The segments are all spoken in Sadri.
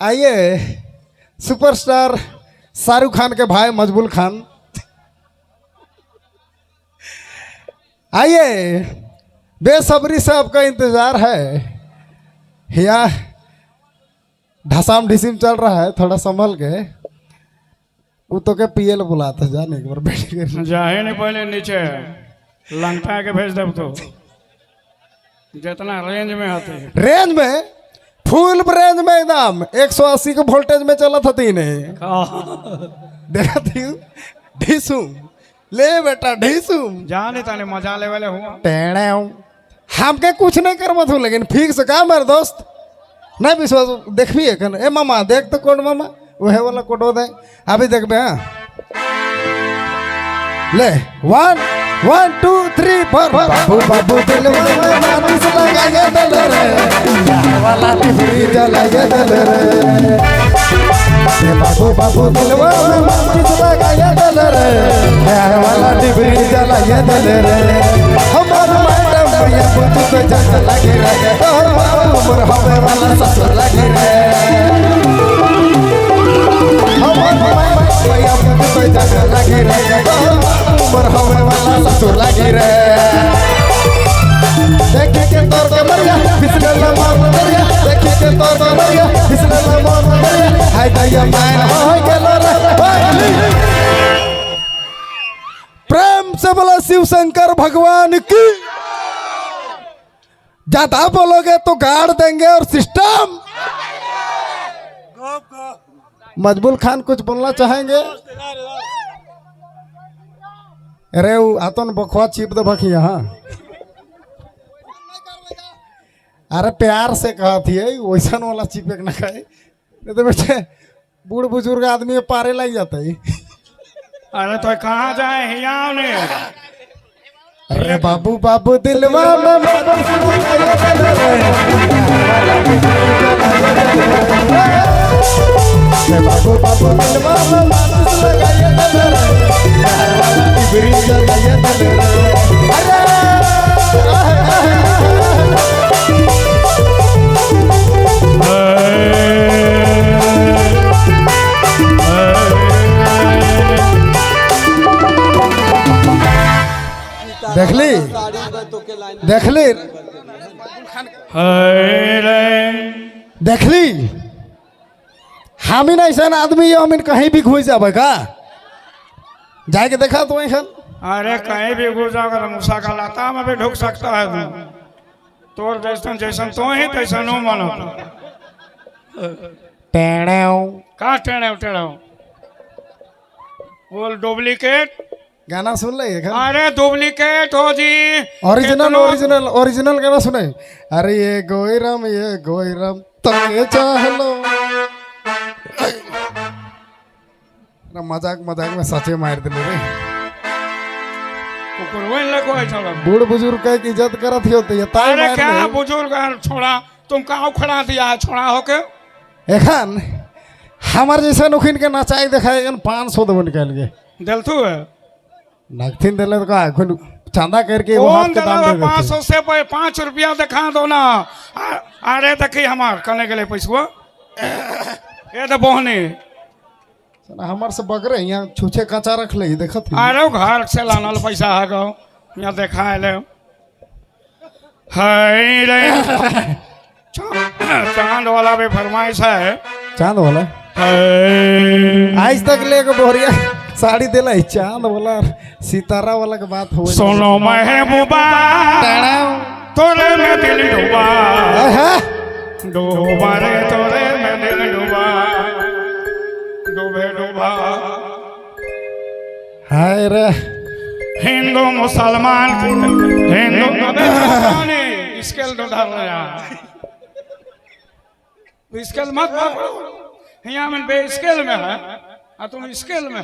आइए सुपरस्टार शाहरुख खान के भाई मजबूल खान, आइए, बेसब्री से आपका इंतजार है। या ढसाम ढिसिम चल रहा है, थोड़ा संभल के। वो तो के पीएल बुलाते जाने एक बार बैठ के। जाहे नहीं, पहले नीचे लंगटा के भेज देब तो जितना रेंज में आते हैं। रेंज में, फुल रेंज में एकदम 180 के वोल्टेज में चला था तीन देखा थी। ढीसू ले बेटा ढीसू। जा नहीं ताने मजा ले वाले हुआ। टेणे हमके कुछ नहीं करबत हूँ, लेकिन फिक्स का मेरे दोस्त नहीं विश्वास देखबी एखन। ए मामा देख तो कोड मामा वह वाला कोडो दे अभी देखबे। हाँ ले 1 1 2 3 4। बाबू बाबू दिल वाला लगाए दिल रे, वाला टिफरी जलाए दिल रे। बाबू बाबू दिल वाला लगाए दिल रे, वाला टिफरी जलाए दिल रे। हमार मैडम भैया बुझ तो जग लगे रे, तोहर बाबू मोर हवे वाला ससुर लगे रे। हमार मैडम भैया बुझ तो जग लगे रे, तोहर बाबू मोर हवे वाला ससुर लगे रे। देखे के तोर के मरिया फिसलल मोर दरिया, देखे के तोर के मरिया फिसलल मोर दरिया। हाय दैया मैन हो गेलो रे। प्रेम से बोला शिव शंकर भगवान की। ज्यादा बोलोगे तो गाड़ देंगे और सिस्टम। मजबूल खान कुछ बोलना चाहेंगे? अरे वो आतन बखवा छिप दे बखी यहाँ। अरे प्यार से कहा थी वैसा वाला चिपक ना खाए, नहीं तो बेटे बूढ़ बुजुर्ग आदमी पारे लग जाता है। अरे तो कहाँ जाए हियाँ ने। अरे बाबू बाबू दिलवा में बाबू बाबू दिलवा में देखली देखली देखली हमीन ऐसा आदमी हमीन कहीं भी घुस जाबे का जाके देखा तो ऐसा। अरे कहीं भी घुस जाओगे तो मूसा का लाता में भी ढुक सकता है तू। तोर जैसन जैसन तो ही तैसन हो मानो। टेढ़े का टेढ़े टेढ़े बोल डुप्लीकेट गाना सुन ले। अरे डुप्लीकेट हो जी, ओरिजिनल ओरिजिनल ओरिजिनल गाना सुने। अरे ये गोईराम ये गोईराम तके चाहलो। मजाक मजाक में सचे मार दिले रे। बूढ़ बुजुर्ग का इज्जत करत हो तो ये ताई। अरे क्या बुजुर्ग छोड़ा तुम कहाँ उखड़ा दिया है छोड़ा होके। एखन हमार जैसा नुखिन के नचाई देखाए 500 देबो निकाल के दिल तू है नगथिन दिले तो का चंदा करके वो हाथ के दाम दे। 500 से 5 रुपया दिखा दो ना। अरे देखी हमार कने के पैसवा ये तो बोहनी हमार से बगरे यहाँ छुछे कच्चा रख ले देखत। अरे घर से लानल पैसा है गो यहाँ देखा ले है रे। चांद वाला भी फरमाइश है। चांद वाला आज तक ले के बोरिया साड़ी दिला चांद वाला सितारा वाला के बात हो। सोनो महबूबा तोरे में दिल डूबा, डूबा रे तोरे में दिल डूबा, डूबे डूबा। हाय रे हिंदू मुसलमान हिंदू स्केल स्केल मत पकड़ो यहाँ में बे स्केल में है आ तुम स्केल में।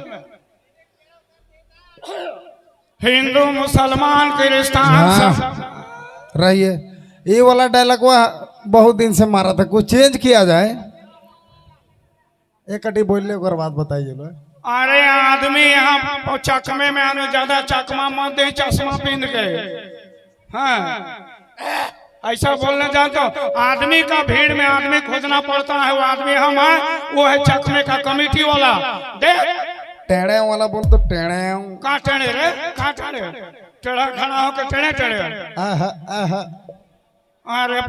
हिंदू मुसलमान क्रिस्तान रहिए। ये वाला डायलॉग वह बहुत दिन से मारा था, कुछ चेंज किया जाए। एक कटी बोल ले बात बताइए। अरे आदमी यहाँ चकमे में आने ज्यादा चकमा मत दे, चश्मा पहन के। हाँ ऐसा बोलने जानते हो, आदमी का भीड़ में आदमी खोजना पड़ता है। वो आदमी हम है, वो है चखने का कमेटी वाला। देख टेढ़े वाला बोल तो टेढ़े। कहाँ टेढ़े रे, कहाँ टेढ़े? टेढ़ा खड़ा होके टेढ़े टेढ़े। आहा आहा। अरे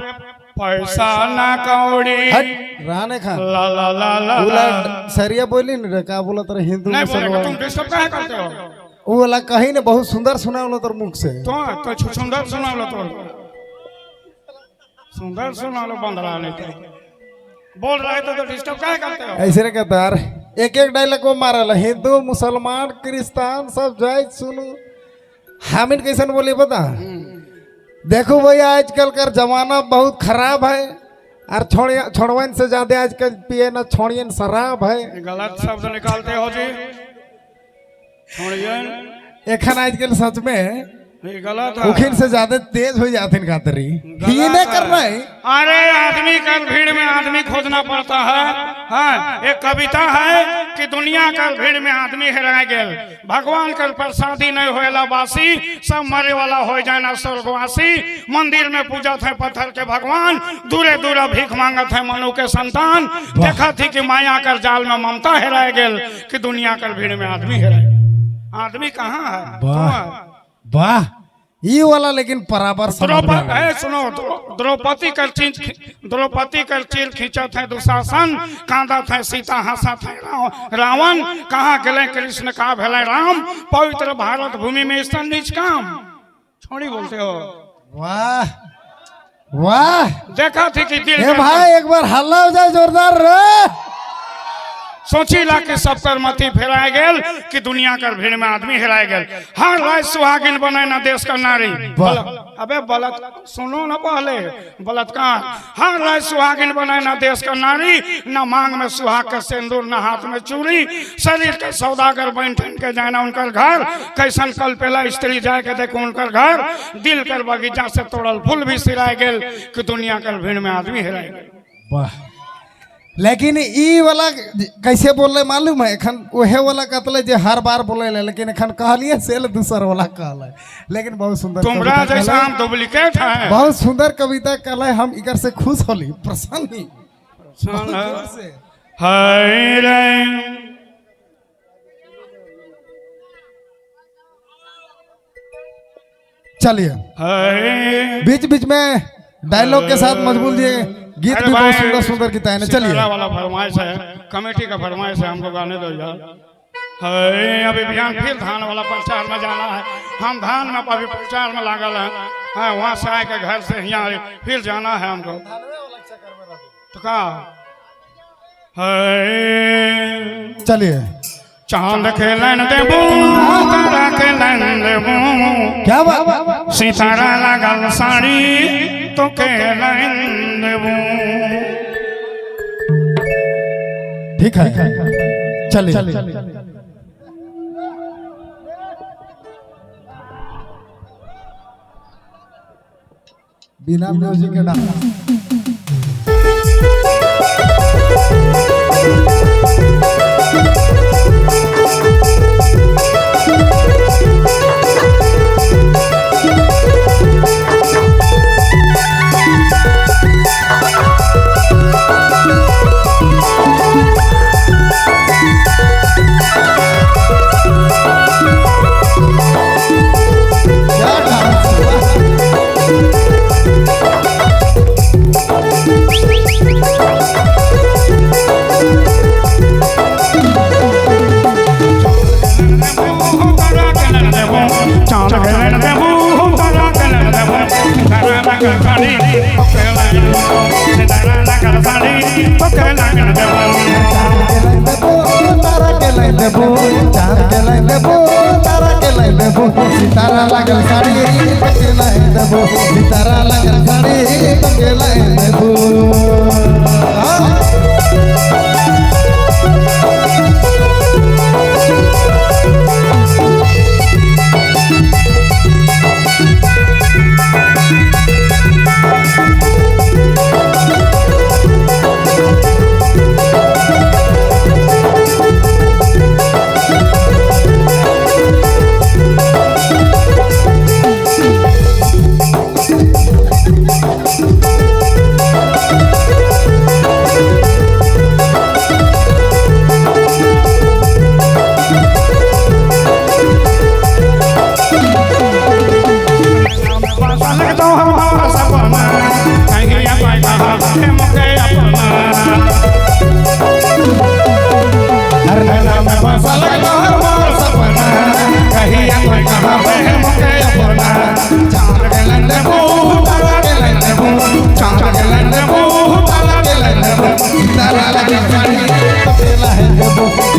पैसा ना कौड़ी। हट राने खान। ला ला ला ला। बोला सरिया बोली न रे, का बोला तेरे हिंदू नहीं बोलेगा। मुसलमान। तुम डिस्टर्ब काहे करते हो? वो वाला कही ने बहुत सुंदर सुनावलो तोर मुख से। तो सुंदर सुनावलो, तो सुंदर सुनावलो। बंद रहा नहीं तो बोल रहे थे तो डिस्टर्ब काहे करते हो? ऐसे रे कहता यार, एक एक डायलॉग को मारल, हिंदू मुसलमान क्रिस्तान सब जाए। सुनो, हामिद कैसन बोली बता। देखो भैया, आजकल का जमाना बहुत खराब है और छोड़िया छोड़वन से ज्यादा आजकल पिए ना छोड़ियन शराब है। गलत शब्द निकालते हो जी, छोड़िए। एखन आजकल सच में ये गलत है। उखिन से ज्यादा तेज हो जाते हैं खातरी ही नहीं करना है। अरे आदमी का भीड़ में आदमी खोजना पड़ता है। हाँ, एक कविता है कि दुनिया का भीड़ में आदमी हेरा गेल, भगवान कर प्रसादी नहीं होएला बासी, सब मरे वाला हो जाए ना स्वर्गवासी। मंदिर में पूजत है पत्थर के भगवान, दूरे दूरे भीख मांगत है मनु के संतान। देखा थी कि माया कर जाल में ममता हेरा गेल, कि दुनिया कर भीड़ में आदमी हेरा गेल। आदमी कहाँ है? वाह वाह, ये वाला लेकिन बराबर समझ में आ द्रौपदी गया। है, सुनो, द्रौपदी कर चीर खींचत है दुशासन, कांदत है सीता, हंसत है रावण। कहाँ गेले कृष्ण, का भेले राम? पवित्र भारत भूमि में स्तन नीच काम। छोड़ी बोलते हो। वाह वाह। देखा थी कि दिल ए के- भाई, एक बार हल्ला हो जाए जोरदार रे। सोची ला कि सब कर मती फेराए गेल, कि दुनिया कर भीड़ में आदमी हेराए गेल। हर राय सुहागिन बने ना देश का नारी। वाह। अबे बलत सुनो ना पहले, बलात्कार। हर राय सुहागिन बने ना देश का नारी, ना मांग में सुहाग का सिंदूर, ना हाथ में चूड़ी। शरीर के सौदागर बन ठन के जाए ना उनकर घर, कैसन कल पेला स्त्री जाए के देखो उनकर घर। दिल कर बगीचा से तोड़ल फूल भी सिराए गेल, कि दुनिया कर भीड़ में आदमी हेराए गेल। वाह, लेकिन ई वाला कैसे बोल रहे मालूम है? एखन ओहे वाला कतले जे हर बार बोले ले, लेकिन एखन कहलिए से दूसर वाला कहले, लेकिन बहुत सुंदर तुमरा कविता जैसा कहले। हम डुप्लीकेट है। बहुत सुंदर कविता कहले, हम इकर से खुश होली, प्रसन्न ही बहुत जोर से। हाय रे। चलिए। हाय। बीच बीच में डायलॉग के साथ मजबूर दिए गीत अरे भी बहुत भाई, सुंदर सुंदर गीत है। चलिए। सितारा वाला फरमाइश है, कमेटी का फरमाइश है, हमको गाने दो यार। हाय, अभी बिहान फिर धान वाला प्रचार में जाना है। हम धान में अभी प्रचार में लागल है। हाँ, वहाँ से आए के घर से यहाँ फिर जाना है हमको तो का हाय। चलिए। चांद के लैन देबू, तारा के लैन देबू। क्या बात! सितारा लागल साड़ी तो के लैन देबू। ठीक है, चलिए। बिना म्यूजिक के डांस। क्या डांस! वाह!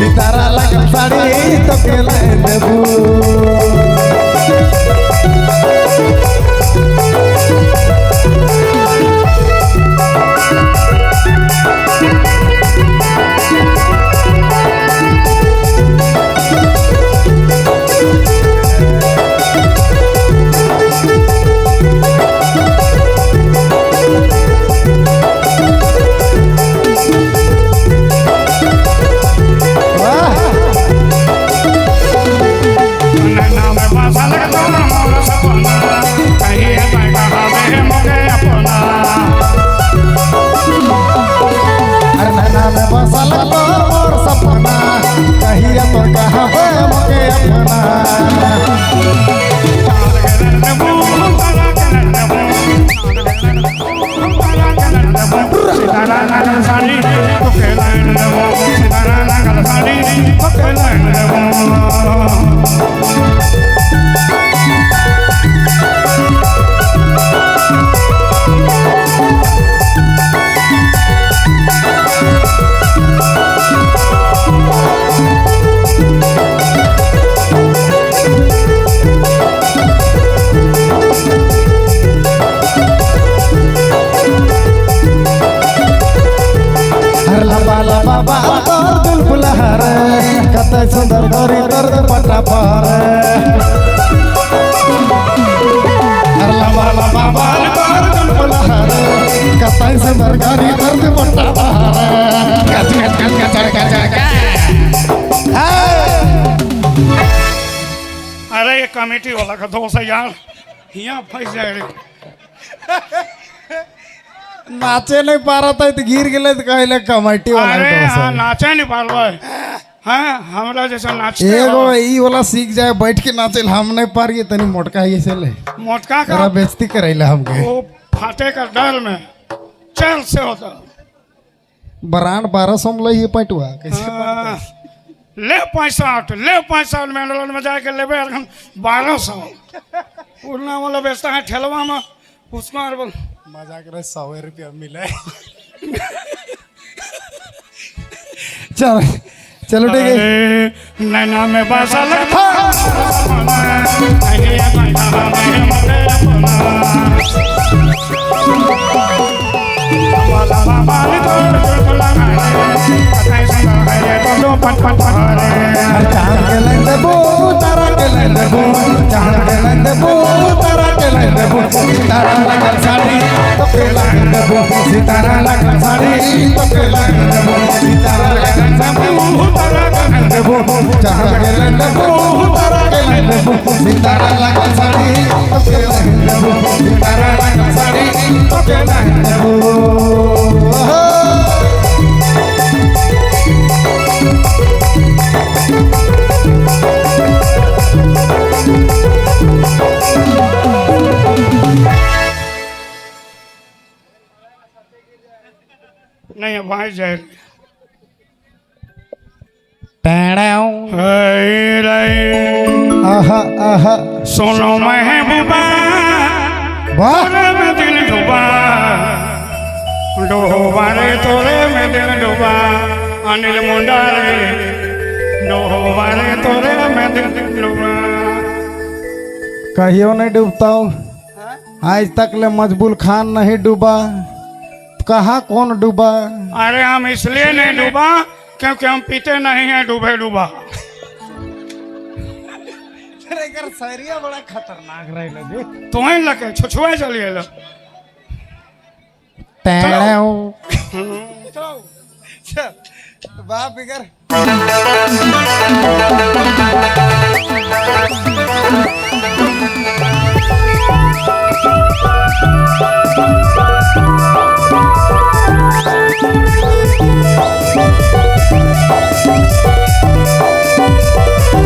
सितारा लागल साड़ी तोके लाइन देबू। वाह। नैना में बसल तोर मोर सपना, कहिए तै कहावे मोके अपना। अरे नैना में बसल तोर मोर सपना, कहिया तो कहबे मोके अपना। चाँद के रंग देबू, तारा के रंग देबू, चाँद के रंग देबू, तारा के रंग देबू, सितारा लागल साड़ी तोके लाइन देबू, सितारा लागल साड़ी तोके लाइन देबू। हर लबा लबा बाल तोर दुलबुलहर, कते सुंदर गोरी तोर दुपट्टा पर। हर लबा लबा बाल तोर दुलबुलहर, कते सुंदर गोरी तोर दुपट्टा पर। गच गच गच गच गच गच। अरे ये कमेटी वाला का दोस्त है यार, यहाँ फंस जाए रे। नाचे नहीं पा रहा था तो गिर गेले तो कहले कमेटी वाला अरे दोस्त हाँ है। नाचे नहीं पारबै। हाँ हमरा जैसा नाचते एगो हो। ई वाला सीख जाए बैठ के नाचे, हम नहीं पारिए तनी मोटका ही से ले मोटका का तोरा बेइज्जती करैले हमके। वो फाटे का डर में चल से होता। ब्रांड 1200 में लई पैटुआ कैसे? हाँ, ले 65, ले 65 में आंदोलन में जाके लेबे 1200 उड़ना वाला बेचता है ठेलवा में उसको और बोल। मजाक रहे, 100 रुपया मिले। चल चलो ठीक है। अरे, नैना में बसल कहिया तै कहावे मोके अपना। चांद के लाइन देबू तारा के लाइन देबू, चांद के लाइन देबू तारा के लाइन देबू, सितारा लागल साड़ी तोके लाइन देबू, सितारा लागल साड़ी तोके लाइन देबू, सितारा लागल साड़ी तारा के लाइन देबू, चांद के लाइन देबू तारा के लाइन देबू, सितारा लागल साड़ी तोके लाइन देबू, सितारा लागल साड़ी तोके लाइन देबू। नहीं भाई जय आहा आहा। सुनो महबूबा, वाह। तोरे में दिल डूबा, डूबा रे तोरे में दिल डूबा, अनिल मुंडा रे डूबा रे तोरे में दिल डूबा। कहियो नहीं डूबता हूँ, आज तक ले मजबूल खान नहीं डूबा, कहाँ कौन डूबा? अरे हम इसलिए नहीं डूबा क्योंकि हम पीते नहीं हैं डूबे डूबा। शैरिया बड़ा खतरनाक रहे जी। तुम्हें लगे छुछुआ चलिए लो। बाप इधर।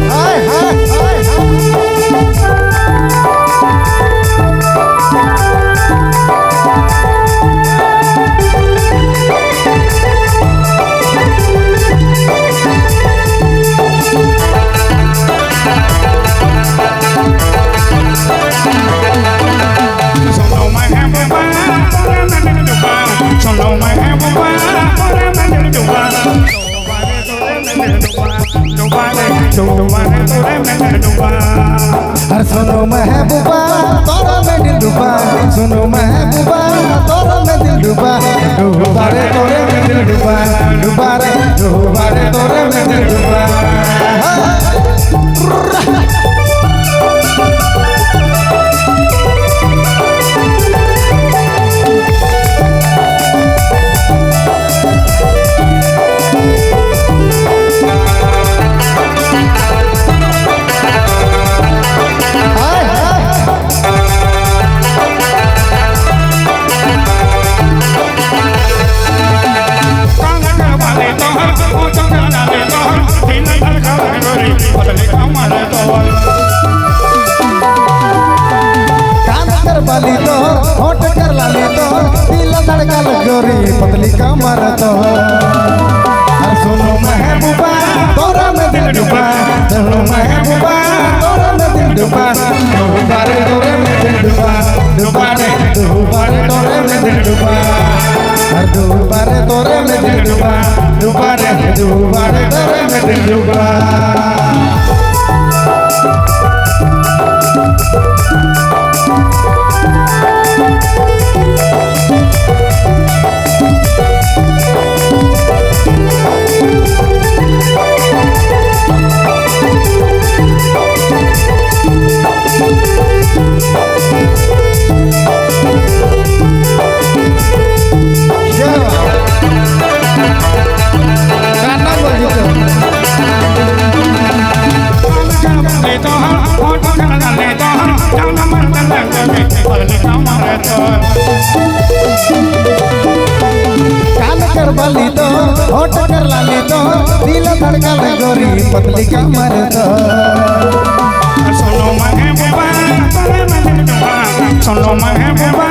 हाय हाय हाय हाय। सुनो महबूबा तोरे में दिल डूबा, सुनो महबूबा तोरे में दिल डूबा, डूबा रे तोरे में दिल डूबा। हर सुनो महबूबा तोरा में दिल डूबा, सुनो महबूबा तोरा में दिल डूबा, डूबा रे तोरे में दिल डूबा, डूबा रे डूबा रे तोरे में दिल डूबा। हाय हाय कान कर वाले तोहर ओ चंद्र डाले तोहर दिल धड़का गोरी बदले कमर तोहर। कान कर बाली तोहर, होठ कर लाली तोहर, दिल धड़का गोरी पतली कमर तोहर। हर सुनो महबूबा तोरा में दिल डूबा, सुनो महबूबा तोरा में दिल डूबा, डूबा रे तोरे में दिल डूबा, डूबा रे डूबा रे तोरे में दिल डूबा, हर डूबा रे तोरे में दिल डूबा, डूबा रे डूबा रे तोरे में दिल डूबा। गाना बोल कान कर वाले तोहर ओ चंद्र डाले तोहर जान मर गोरी बदले कमर तोहर। कान कर बाली तो, होठ कर लाली तो, दिल धड़का गोरी पतली कमर तो। सुनो महबूबा तोरे में दिल डूबा, सुनो महबूबा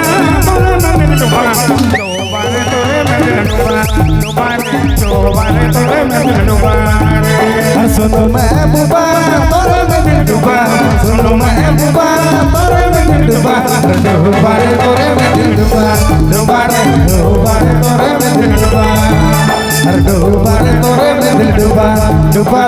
तोरे में दिल डूबा, डूबा रे तोरे में दिल डूबा, डूबा रे डूबा रे तोरे में दिल डूबा रे। हर सुनो महबूबा तोरे में दिल डूबा, सुनो महबूबा तोरे में दिल डूबा, डूबा रे तोरे में दिल डूबा, डूबा रे डूबा रे तोरे में दिल डूबा, हर डूबा रे तोरे में दिल डूबा, डूबा